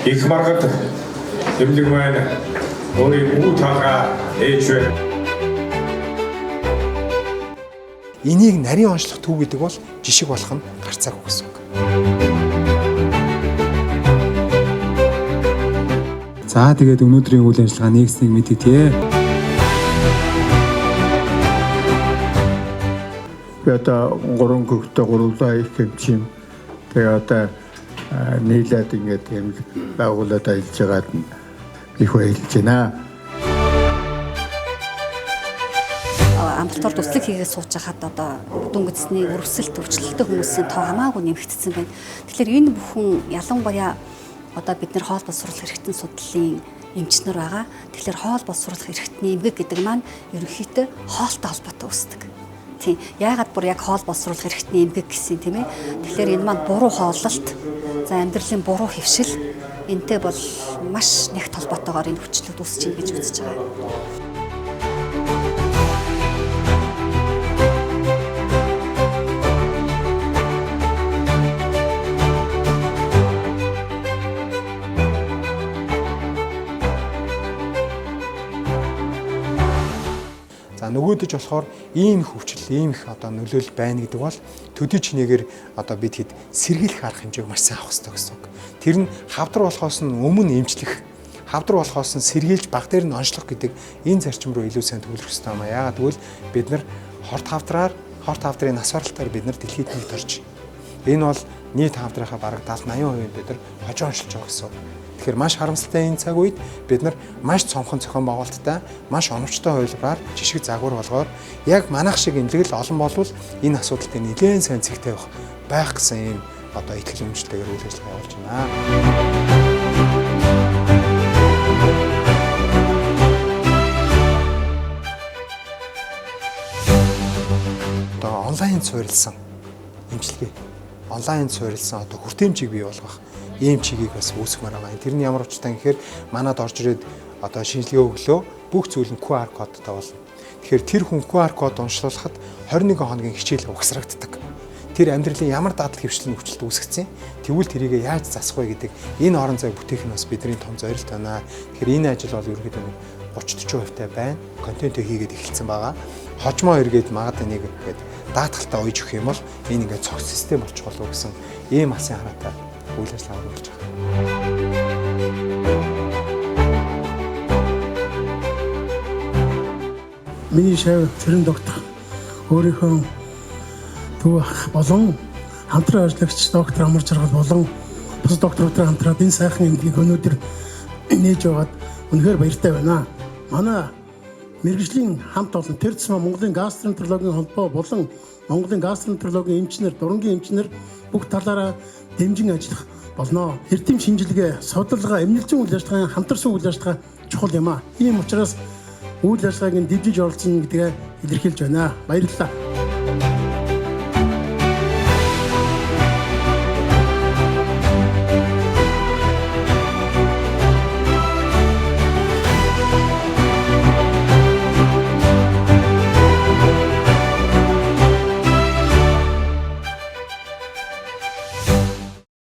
Их маргад эмнэлэг маань өөрийн үе талгаа ээж байна. Энийг нарийн онцлог төв гэдэг бол жишг болох нь гарцаагүй гэсэн үг. За тэгээд өнөөдрийн үйл ажиллагаа нэгснийг мэдтээ. Би одоо 3 хөвгтэй гурлаа их хэмжим. Тэгээ одоо нийлээд ингээд юм байгуулад ажиллаж байгаад нь их баярлж байна. Амбулатор туслах хийгээд сууж байхад одоо дүнгисний өрсөлт өвчлөлттэй хүмүүсийн тоо хамаагүй нэмэгдсэн байна. Тэгэхээр энэ бүхэн ялангуяа одоо бид нэр хоол боловсруулах эрхтэн судлалын эмчнэр байгаа. Тэгэхээр хоол боловсруулах эрхтний эмгэг гэдэг маань ерөнхийдөө хоолтой холбоотой үүсдэг. Тийм. Яагаад бүр яг хоол боловсруулах эрхтний эмгэг гэсэн тийм ээ. Тэгэхээр энэ маань буруу хооллолт, за амьдралын буруу хэвшил энтэй бол маш нэгт холбоотойгоор энэ хүчлүүд үүсэж байна гэж үзэж байгаа. За нөгөөдөж болохоор ийм их өвчлөл, ийм их одоо нөлөөлөл байна гэдэг бол төдий чинээгээр одоо бид хэд сэргийлэх арга хэмжээг маш сайн авах хэрэгтэй гэсэн үг. Тэр нь хавдар болохоос нь өмнө эмчлэх, хавдар болохоос нь сэргийлж баг дээр нь онцлох гэдэг энэ зарчим руу илүү сайн төвлөрөх хэрэгтэй юм а. Яагаад гэвэл бид нар хорт хавдраар, хорт хавдрын нас баралтаар бид нар дэлхийд нэгт орж. Энэ бол нийт хавдрынхаа бараг 70 80% бид нар хожоо онцолж байгаа гэсэн үг. Тэгэхээр маш харамсалтай энэ цаг үед бид нар маш цомхон зохион байгуулалттай, маш оновчтой хувилбараар жишг загвар болгоор яг манайх шиг эмнэлэг л олон болвол энэ асуудалтай нэлээд сайн цэг тавих байх гэсэн ийм одоо итгэл үнэмшилтэйгээр үйл ажиллагаа явуулж байна. Одоо онлайн суурилсан эмчилгээ, онлайн суурилсан одоо хүртээмжийг бий болгох ийм чигийг бас үүсгэмээр байгаа. Тэр нь ямар учиртай гэхээр манад орж ирээд одоо шинжилгээ өглөө бүх зүйл нь QR кодтой болно. Тэгэхээр тэр хүн QR код уншлуулахад 21 хоногийн хичээл угсрагддаг. Тэр амьдралын ямар дадал хэвшлэн өвчлөлт үүсгэсэн, тэгвэл тэрийг яаж засах вэ гэдэг энэ орон зай бүтээх нь бас бидний том зорилт байна. Тэгэхээр энэ ажил бол ерөнхийдөө нэг 30 40% байна. Контентыг хийгээд эхэлсэн байгаа. Хожмоо эргээд магадгүй нэг ингээд даатгалтай ойж өгөх юм бол энэ ингээд цогц систем болчих болов гэсэн ийм асын хараатай үйл ажиллагаа болж байгаа. Миний шав цэрэн доктор өөрийнхөө төв ах болон хамтран ажиллагч доктор Амар Жаргал болон бусад докторуудтай хамтраад энэ сайхан эмнэлгийг өнөөдөр нээж байгаад үнэхээр баяртай байна. Манай мэргэжлийн хамт олон тэр тусмаа Монголын гастроэнтерологийн холбоо болон Монголын гастроэнтерологийн эмчнэр, дурангийн эмчнэр бүх талаараа дэмжин ажиллах болно. Эрдэм шинжилгээ, судалгаа, эмнэлзэн үйл ажиллагааны хамтарсан үйл ажиллагаа чухал юм аа. Ийм учраас үйл ажиллагааг нь дэвжиж оролцсон гэдгээ илэрхийлж байна. Баярлалаа.